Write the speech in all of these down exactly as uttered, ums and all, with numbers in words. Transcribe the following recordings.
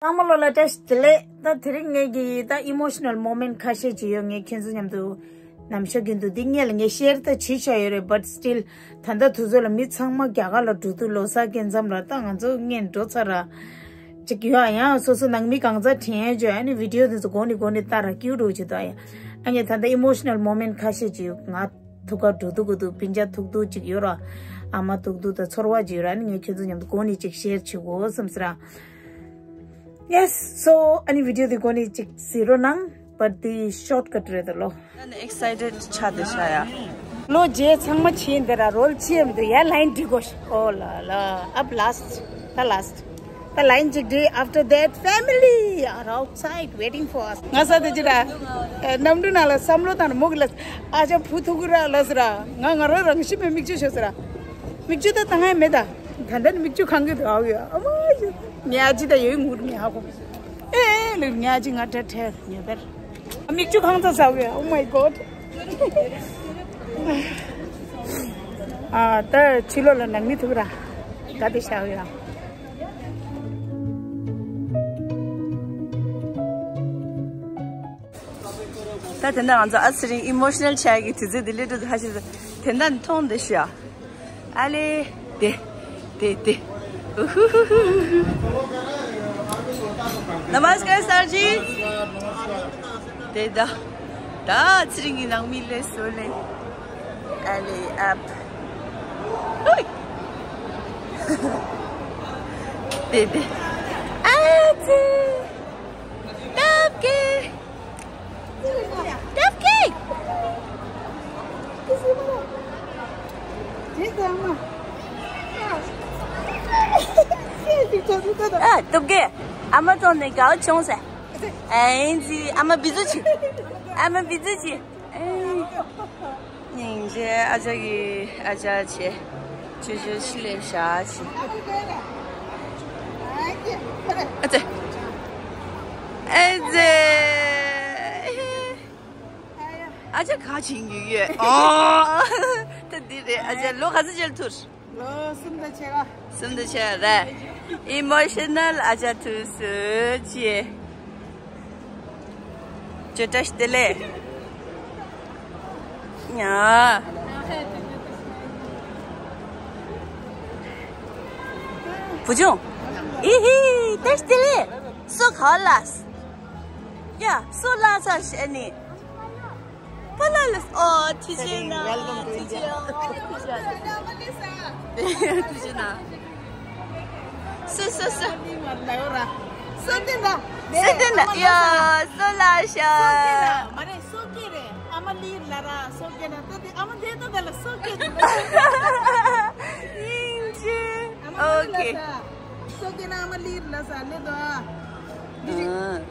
ཚང་མ་ལོ་ལ་བཀྲ་ཤིས་བདེ་ལེགས། ད་དེ་རིང་ངེད་ཀྱི་ད་emotional moment ཁ་ཤས་ཅིག་ཡོད། ངས་ཁྱེད་ཚོ་མཉམ་དུ་ནམ་ཞག་རྒྱུན་དུ་འདི་སྔས་ལ་ངས་share ད་བྱེད་བཞག་ཡོད་རེད། But still ད་ལྟ་དུས་ཚོད་ལ་མི་ཚང་མ་རྒྱ་གར་ལ་འགྲོ་དུས་ལོ་གསར་སྐབས་མཚམས་ལ་ད་ང་ཚོ་སྔས་འགྲོ་ཚར་ར། ཅིག་ཡོད་ཡང་སོ་སོ་ནང་མི་གང་ཚ་དྲན་ཡས་བྱོས། ཨ་ནི་video དེ་ཚོ་གོ་ནི་གོ་ནི་ལྟ་ར་སྐྱིད་པོ་འདྲ་བྱེད་དོ་ཡ། ཨ་ངས་ད་ལྟ་emotional moment ཁ་ཤས་ཅིག་ང་ཐུག་ག་འགྲོ་དུས་གོ་དུས་སྤུན་ཀྱག་ཐུག་དུས་ཅིག་ཡོད་ར། ཨ་མ་ཐུག་དུས་ད་ཚོར་བ་ཅིག་ཡོད་ར། ཨ་ནི་ངས་ཁྱེད་ཚོ་མཉམ་དུ་གོ་ནི་ཅིག་share བྱེད་དགོས་བསམ་ཟེར་ར། Yes, so ཨ་ནི་video དེ་གོ་ནི་ཅིག་གཟིགས་རོགས་གནང་། But དེ་shortcut རེད་ད་ལོ། ཨ་ནི་excited ཆགས་བསྡད་ཤག་ཡ། ལོ་རྗེས་ཚང་མ་ཕྱིན་དེ་ར་roll ཅི་ཡང་མི་འདུག་ཡ། line བསྒྲིགས་གོ་ཤག Oh la la, up last. ད་last. ད་line ཅིག་བསྒྲིགས། After that family are outside waiting for us. ང་ས་དེ་ཅི་ར། ཨེ་གནམ་གྲུ་ནང་ལ་བསམ་བློ་བཏང་ནས་མོ་གི་ལ་ཨ་ཅག་བུ་ཐུག་གི་ར་ལ་ཟེར་ར། ང་ང་རང་རང་ཤི་མེད་མིག་ཆུ་ཤོར་ཟེར་ར། མིག་ཆུ་ད་ད་ང་ཡང་མེད་ད། ད་ད་ནི་མིག་ཆུ་གང་གི་འདུག་ཨ་ཡ། ཨ་མ་ཡ། ངའི་ཨ་ཅེ་ད་ཡོད་ངུར་ངའི་ཧ་གོ། ཨེ་ལེ་ངའི་ཨ་ཅེ་ང་ད་ཐལ་ངེས་པར། མིག་ཆུ་གང་ཚ་ཟ་བས། Oh my god. ཨ་ད་ཕྱི་ལོགས་ལ་ནང་མི་ཐུག་ར། ད་དེ་ཤ་བས་ར། ད་དེ་འདྲ་ང་ཚོ་ཨ་ཚེ་རིང་emotional ཆགས་ཀྱི་དུས་ཚོད་འདི་སླེབས་འགྲོ་འདུག་ཧ་ཤི། དེ་འདྲ་མཐོང་བསྡད་ཤག་ཨ་ལེ། དེ་དེ་དེ། ཨུ་ཧུ་ཧུ་ཧུ་ཧུ། नमस्कार सर जी। དེ་ད་ད་ཚེ་རིང་གི་ནང་མི་སླེབས་སོང་ལེ། ཨ་ལེ་ཨབ། ཧུའི། དེ་དེ། ཨ་ཙི། ཏབ་ཀེ། ཏབ་ཀེ། ཨ་ཏུབ་ཀེ། ཨ་མ་ཙོང་ནས་དགའ་བ་བྱུང་ཟེར། ཨེ་ཙི་ཨ་མ་བི་ཛུ་ཆི། ཨ་མ་བི་ཛུ་ཆི། ཨེ། སྙིང་རྗེ། ཨ་ཅག་གི་ཨ་ཅག་བྱས། ཆུ་ཆུ་ཕྱི་ལས་བཞག་ཕྱིན། ཨ་ཙི། ཨ་ཙི། ཨ་ཅག་ག་ཕྱིན་གྱི་ཡོད། ཨོ། ད་འདི་རེད། ཨ་ཅག་ལོ་ག་ཚོད་ཅིག་ཐུག་ལོ་གསུམ་དང་ཕྱེད་ཀ་གསུམ་དང་ཕྱེད་ཀ་རེད། Emotional ཨ་ཅག་ཐུག་སོང་ཅི། ཅོ་བཀྲ་ཤིས་བདེ་ལེགས། ཡ། བུ་ཆུང་། ཨི་ཧི། བཀྲ་ཤིས་བདེ་ལེགས། སོ་ག་ལ། ཡ། སོ་ལ་ས་ཤ་ནི། པ་ལ་ལ། ཨོ། ཐུགས་རྗེ་གནང་། Welcome to India. ཐུགས་རྗེ་གནང་། སོ་སོ་སོ། སོ་དེ་ན། སོ་དེ་ན། ཡ། སོ་ལ་ཤ། མ་རེད། སོ་སྐྱེ་རེད། ཨ་མ་ལི་ལ་ར་སོ་སྐྱེ་ན་ད་དེ་ཨ་མ་དེ་ད་ད་ལ་སོ་སྐྱེ་དེ། ཨིན་ཇི། ཨ་མ་ལི་ལ་ས། ཨོ་ཁེ། སོ་སྐྱེ་ན་ཨ་མ་ལི་ལ་ས་ལེ་དོ་ཨ། ཨ།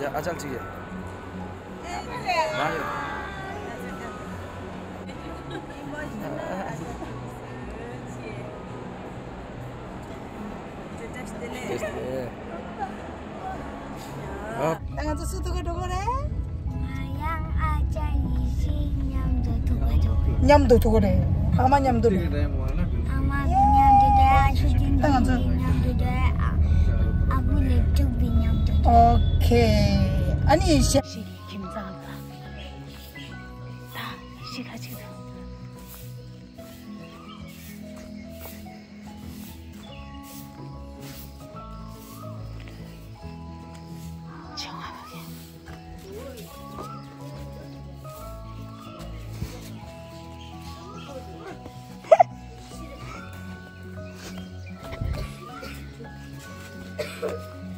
ཡ། ཨ་ཅག་ཅིག་ཡ། མ་ཡོད། ད་ང་ཚོ་སུ་ཐུག་གི་འགྲོ་གི་རེད། ང་ཡང་ཨ་ཅག་ཡིན་ཞིང་མཉམ་དུ་ཐུག་གི་འགྲོ་གི། མཉམ་དུ་ཐུག་གི་རེད། ཕ་མ་མཉམ་དུ་རེད། ཨ་མ་གི་མཉམ་དུ་འགྲོ། ཨ་ཞུ་ཏིང་ཏིང་གི་མཉམ་དུ་འགྲོ། ཨ་ཁུ་ལེགས་གྲུབ་གི་མཉམ་དུ་འགྲོ། ཨོ་ཁེ། ཨ་ནི་ཤ། ཤི་གི་ཁྱིམ་ཚང་ལ། ད་ཤི་ཁ་ཅིག་ཐོང་།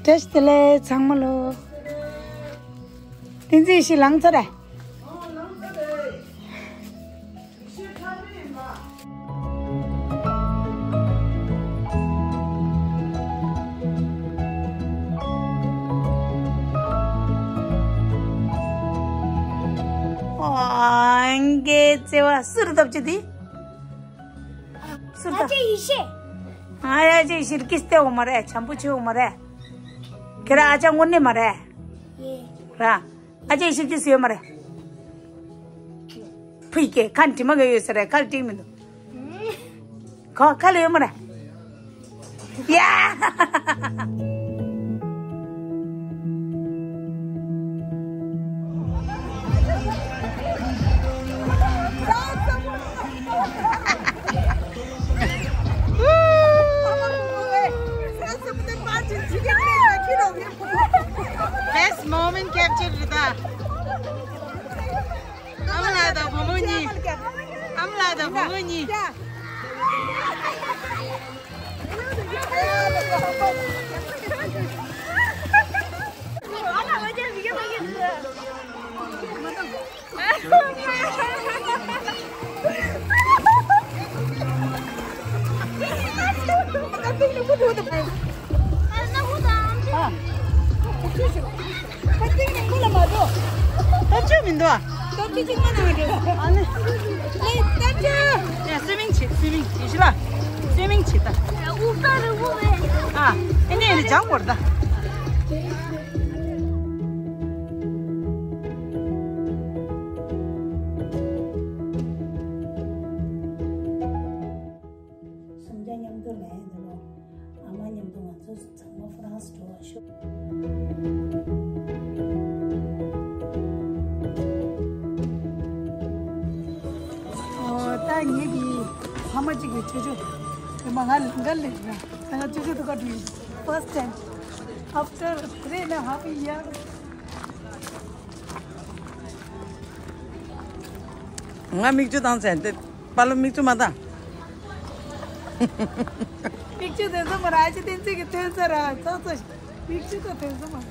བཀྲ་ཤིས་བདེ་ལེགས་ཚང་མ་ལོ། བསྟན་འཛིན་ཤི་ལངས་ཚར་རེད། གི་བརྩེ་བ་སུར་བཏབ་ཅི་དེ། སུར་ཨ་བཏབ། ཅེ་ཡེ་ཤེས། ཨ་ཡ་ཅེ་ཡེ་ཤེས་ཀིས་ཏེ་འོ་མ་རེད། བྱམས་པོ་ཆེ་འོ་མ་རེད། ཁྱེད་རང་ཨ་ཅག་དངོས་གནས་མ་རེད། ཡེ། ར། ཨ་ཅེ་ཡེ་ཤེས་ཀིས་ཡོད་མ་རེད། ཕུའི་ཀེ་ཁ་དྲི་མ་ག་ཡོད་ས་རེད། ཁ་དྲི་མི་འདུག་ཁ་ཁ་ལ་ཡོད་མ་རེད། ཡ། Best moment capture རེད་ད། ཨ་མ་ལགས་དང་བུ་མོ་གཉིས། ཨ་མ་ལགས་དང་བུ་མོ་གཉིས། ཐབས་ཇུས་མི་འདུག་ཨ། ཨ་ནི། ཡ་སུའི་མིང་བྱེད། སུའི་མིང་ཡེ་ཤེས་ལགས། སུའི་མིང་བྱེད་ད། ཨ། ཨེ་ནས་ཨེ་ནས་ལྗང་བོར་ད། སུམ་བརྒྱ་མཉམ་དུ་ལེན་འདི་ལོ། ཨ་མ་མཉམ་དུ་ང་ཚོ་ཚང་མ་ཧྥ་རན་སི་འགྲོ་བ་ཤོག་ཨོ། ད་ངེད་ཀྱི་ཕ་མ་གཅིག་གི་ཆུ་ཆུ་ཡིན་པ་ང་ལིང་ག་ལིང་ང་ང་ཆུ་ཆུ་དུ་ག་འགྲོ་ཡིན། First time after three and a half year. ང་མིག་ཆུ་བཏང་ཚེ་དེ་པ་ལོ་མིག་ཆུ་མ་བཏང་། མིག་ཆུ་དེ་ཚོ་མ་ར་ཅི་བསྟན་ཚིག་གི་ཐོན་ས་ར་ཙོ་ཙོ་མིག་ཆུ་དང་དེ་ཚོ་མ།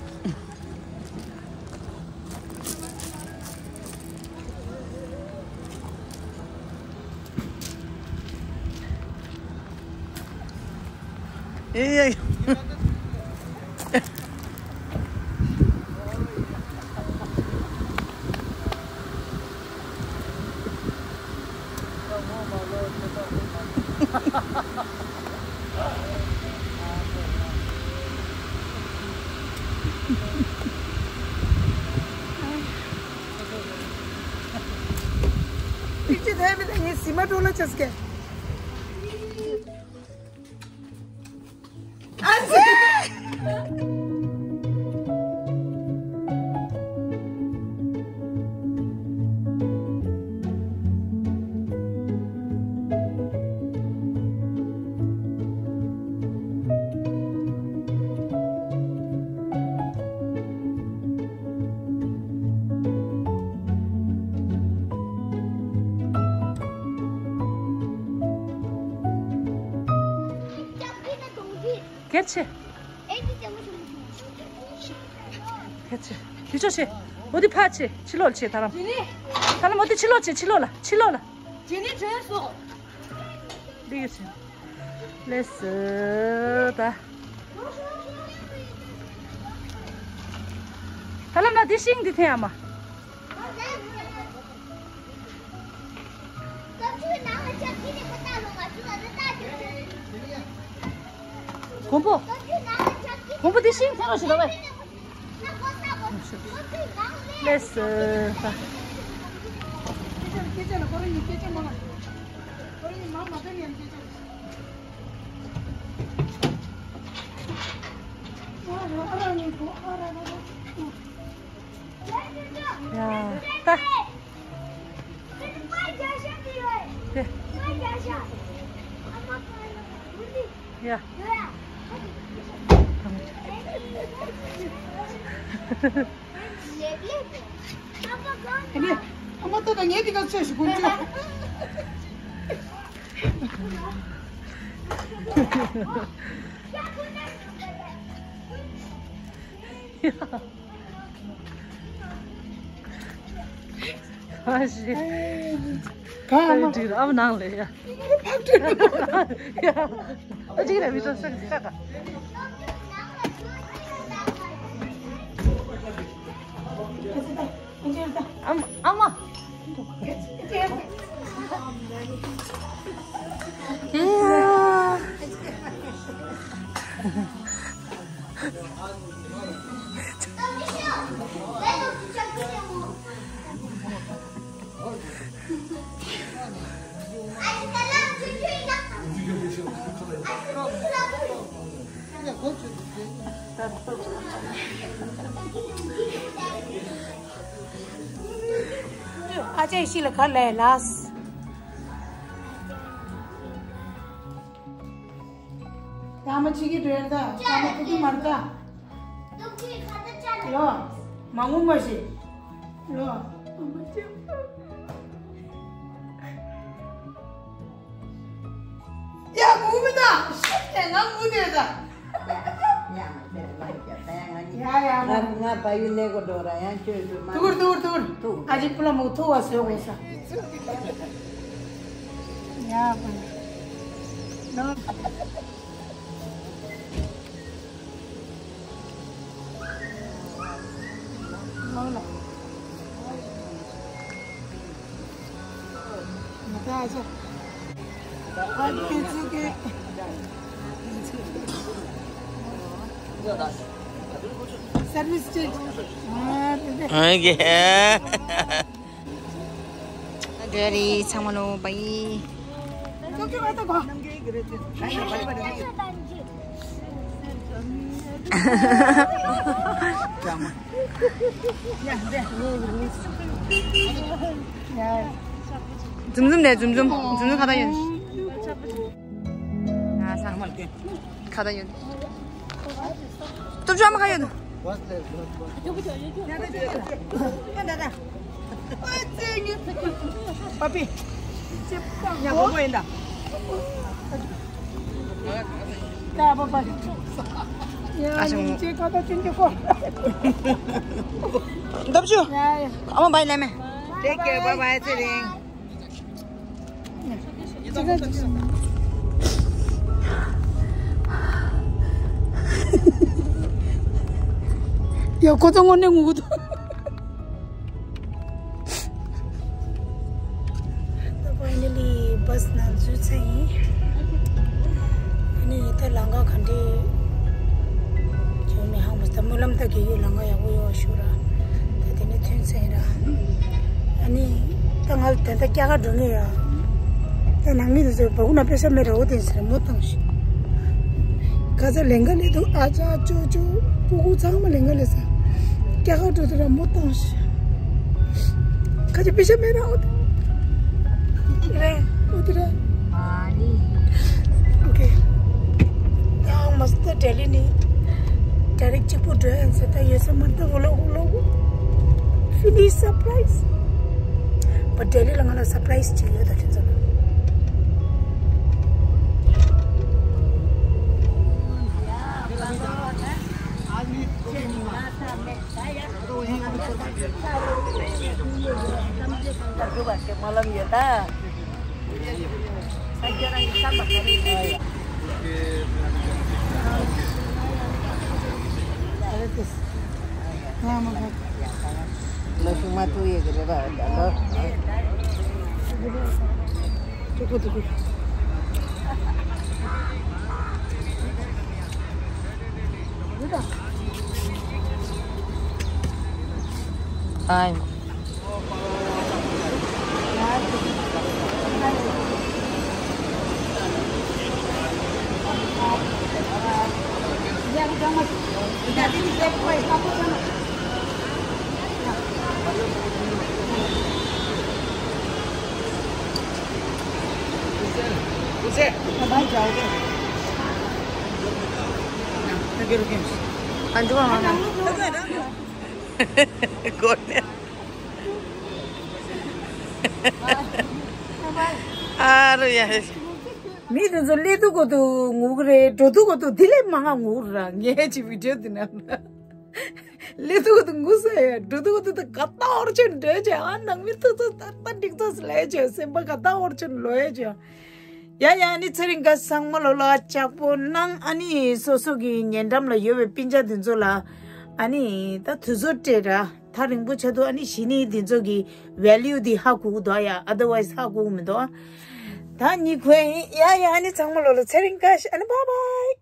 ཡེ་ཡེ། ཁྱེད་ཀྱི་ཐད་པའི་ངའི་སི་མ་ཏྲོ་ལ་ཆས་ཀྱི། སྐད་ཆེ། སྐད་ཆེ། དེ་ཆོག་ཆེ། འོ་དེ་ཕར་ཆེ། ཕྱི་ལོགས་ཆེ། ཐར་ལམ། ཐར་ལམ། འོ་དེ་ཕྱི་ལོགས་ཆེ། ཕྱི་ལོགས་ལ། ཕྱི་ལོགས་ལ། ཇེ་ནི་བྲོས་སོང་། འདི་ག་ཆེ། ལེས་སི་ད། ཐར་ལམ་ལ་འདི་ཤིང་འདི་འཐེན་ཡ་མ། གོང་པོ། གོང་པོ་འདི་ཤིང་འཐེན་རོགས་ཞུ་ད་བས། ལེས་སི་ད། ཡ་ད། དེ། ཡ། ཨ་མ་ཏོ་ད་ངས་དེ་ག་ཚོད་ཞིག་དགོངས་ཆོག་ཡ། ཨ་ཤི། གང་ཨ་མ། ཨ་ནང་ལ་ཡ། ཡ། ཨ་ཅིག་ར་མི་ཏོ་སག་སག་ག་ཨམ་ཨ་མ། ཨ་ཅེ་ཤི་ལ་ཁ་ལས་ལགས། ཡ་མ་ཆི་གི་འདྲེར་ད། ཡ་མ་ཀུ་ཀུ་མར་ད། ལོ། མ་ངུ་མ་ཤི། ལོ། ཡ་ངུ་མི་ད། ཤི་ནས་ང་ངུ་ནས་ད། ཡ་ཡ། ང་ང་ཕ་ཡུལ་ལས་གོ་འགྲོ་ར་ཡང་ཁྱོད་ཚོ་མ། ཐུག་ཐུག་ཐུག་ཐུག་ཨ་ཅེ་པུ་ལ་མོ་ཐུག་བ་བཟོས་དགོས་ས། ཡ་པ། ནོ། ནོ་ལ། ང་ད་ཨ་ཅེ། ཨ་ཅེ་ཚུགས་ཀྱི། སར་བིས་སི་ཅེ། ཨ་ཀེ། འདྲ་རེད། ཚང་མ་ལོ་བའི། འཛུམ་འཛུམ་ནས་འཛུམ་འཛུམ། འཛུམ་འཛུམ་ཁ་བཏགས་ཡོད། ང་ས་ཁ་བཏགས་ཡོད། སྟོབས་ཆུང་མ་ཁ་ཡོད། པ་པི། ཡ་གོ་གོ་ཡིན་ད། ད་པ་པ། ཡ་ཨ་ཞང་ནི་ཅེ་ཁ་ད་ཅུན་ཅུ་གོ། སྟོབས་ཆུང་། ཡ་ཡ། ཨ་མ་བའི་ལེ་མེ། Take care, bye bye, ཚེ་རིང་། ཡ་ཁོ་ཚོ་དངོས་གནས་ངུ་གི་འདུག་ད་ཕའི་ནལ་ལི་བྷ་སི་ནང་འཛུལ་ཚར་ཡིན། ཨ་ནི་ད་ལམ་ཁ་ག་འདྲས་བྱུང་མིན་ཧ་གོ་མ་སོང་། ད་སྨོན་ལམ་ད་རྒྱག་ཡུལ་ལམ་ཁ་ཡག་པོ་ཡོད་ཞུ་ར། ད་དེ་ནས་ཐོན་ཚར་ཡིན་ར། ཨ་ནི་ད་ང་ལ་དོན་དག་སྐྱ་ཀ་འགྲོ་ངེས་ཡ། ད་ནང་མི་དེ་ཚོས་བ་ཀུ་ན་པེ་ས་མེད་ར་འོ་དེ་ཟེར་མོ་བཏང་ཞིག་ཁ་ཚ་ལེན་ག་ལེ་འདུག་ཨ་ཅག་ཅོ་ཅོ་སྤུ་གུ་ཚང་མ་ལེན་ག་ལེ་ས། སྐྱ་ཀ་འགྲོ་དེ་ར་མོ་བཏང་ཞིག་ཁ་ཅིག་པེ་ས་མེད་ར་འོ་དེ། རེད། འོ་དེ་རེད། ཨ་ནི། ཨོ་ཁེ། ཡང་མ་སྟེ་ལྡི་ལི་ནས་ཌའི་རེག་གཅིག་པོ་འགྲོ་ཡ་ཡིན་ཟེར། ད་ཡོད་ས་མ་རེད། ད་ཝི་ལོག་ཝི་ལོག་ཕི་ནི་སར་པ་རའི་སི། བ་ལྡི་ལི་ལ་ང་ལ་སར་པ་རའི་སི་གཅིག་ཡོད། ད་དེ་ཚོ་ལ། Hi. ཨ་རོ་ཡ། མི་དེ་ཚོ་སླེབས་དུས་སྐབས་དུ་ངུ་གི་རེད། འགྲོ་དུས་སྐབས་དུ་དེ་ལས་མང་ང་ངུ་གི་རེད། ངས་ཅིག་བི་ཌི་ཡོ་དེ་ནང་ན། སླེབས་དུས་སྐབས་དུ་ངུ་ས་ཡ། འགྲོ་དུས་སྐབས་དུ་ད་ག་ད་འོར་ཆེན་འགྲོ་ཆེ། ཨ་ནང་མི་ཐུག་ཚོ་ད་ད་འགྲིག་ཚོ་ལས་ཆེ། སེམས་པ་ག་ད་འོར་ཆེན་ལོས་ཆེ། ཡ་ཡ། ཨ་ནི་ཚེ་རིང་དགའ་ཚང་མ་ལོ་ལ་ལྕགས་པོ་གནང་། ཨ་ནི་སོ་སོ་གི་ཉེ་འགྲམ་ལ་ཡོད་པའི་སྤུན་ཀྱག་དེ་ཚོ་ལ་ཨ་ནི་ད་དུས་ཚོད་སྤྲད་ར། ཐག་རིང་པོ་ཆགས་འདུག་ཨ་ནི་གཞི་ནས་འདི་ཚོ་གི་ཝེ་ལིའུ་འདི་ཧ་གོ་གི་འདུག་ཡ། ཨ་དར་ཝའི་སི་ཧ་གོ་གི་མི་འདུག་ད་ནི་ཁོས་ཡ་ཡ། ཨ་ནི་ཚང་མ་ལོ་ལ་ཚེ་རིང་དགའ་ཤ། ཨ་ནི་བྷའི་བྷའི།